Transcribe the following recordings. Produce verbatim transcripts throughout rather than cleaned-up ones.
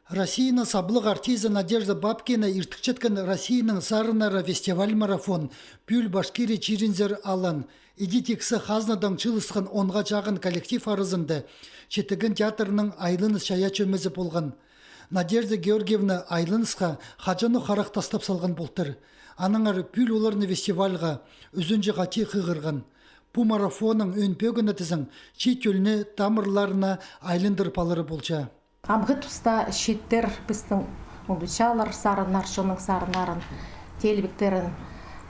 Россияның саблығ артизі Надежда Бабкина иртікчеткен Россияның сарыннары фестиваль-марафон пӱӱл Башкирия чирінзер алан. Іди тиксі хазнадаң чыылысхан онға чағын коллектив аразында Читіген театрның айланыс чайаачы ӧмезі полған. Надежда Георгиевна айланысха хаҷанох харах тастап салған полтыр. Аннаңар пӱӱл оларны фестивальға ӱзінҷі хати хығырған. Пу марафонның ӧӧн пӧгіні тізең, чиит тӧлні тамырларына айландырып алары полча. Амғы туста чииттер пістің ундучалар сарыннар, чонның сарыннарын, теелбектерін.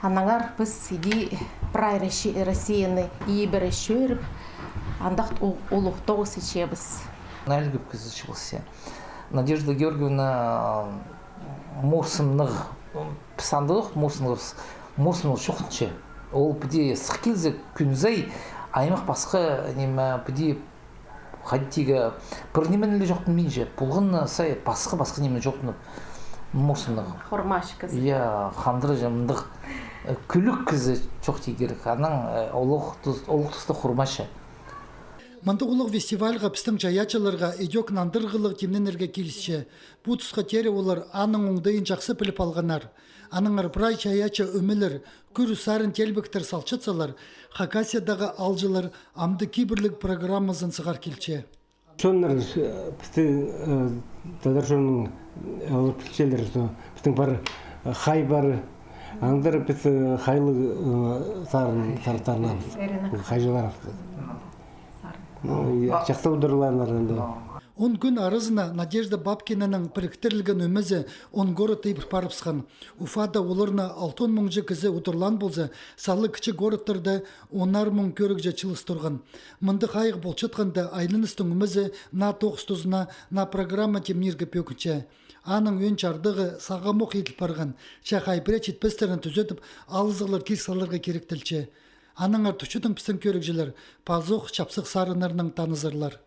Аннаңар піс іди прай Росси-, Россияны ибіре чӧріп, андағ у-, улуғ тоғыс итчебіс. Налгып кізі чылысча. Надежда Георгиевна, м, мурсыннығ, м, піс андағ мурсыннығ, мурсыннығ чоохтанча. Ол піди сых килзе, кӱн сай аймах пасха, ниме, піди хайди тигі, пір нимені ле чоохтанминча, полғанны сай пасха-пасха ниме чоохтанып, мурсыннығ. Хормачы кізі. Я, хандыра чамдығ, э, кӱлӱк кізі чоохти кирек. Анаң, э, олох тус-, олох туста хормачы. Мындағ улуғ фестивальға пістің чайаачыларға идӧк нандырығлығ тимненерге килісче. Пу тусха теере олар аның оңдайын чахсы піліп алғаннар. Аннаңар прай чайаачы ӧмелер, кӱрӱс сарын теелбектер салчатсалар, Хакасиядағы аалҷылар амды кибірліг программазын сығар килче. Чоннар, э, пістің, э, тадар чонның, э, олар пілчелер, что пістің пар, э, хай пар, андар піс, э, хайлығ, э, сарын, сар-, сарнабыс. Хайҷылар. Ну, я, чахсы удурланар анда. Он кӱн аразына Надежда Бабкинаның піріктірілген ӧмезі он городта ибіре парыбысхан. Уфада оларны алтон муңҷа кізі удурлаан полза, сала кічіг городтарда онар муң кӧрігҷі чыылыс турған. Мындағ хайығ полчатханда, айланыстың ӧмезі наа тоғыс тузына, наа программа тимнирге пӧгінче. Аның ӧӧн чардығы сағамох иділ парған, че хай пірее читпестерін тӱзедіп, алызығлар кир саларға киректелче. Аннаңар тутчадың пістің кӧрігҷілер пазох чапсых сарыннарнаң танызарлар.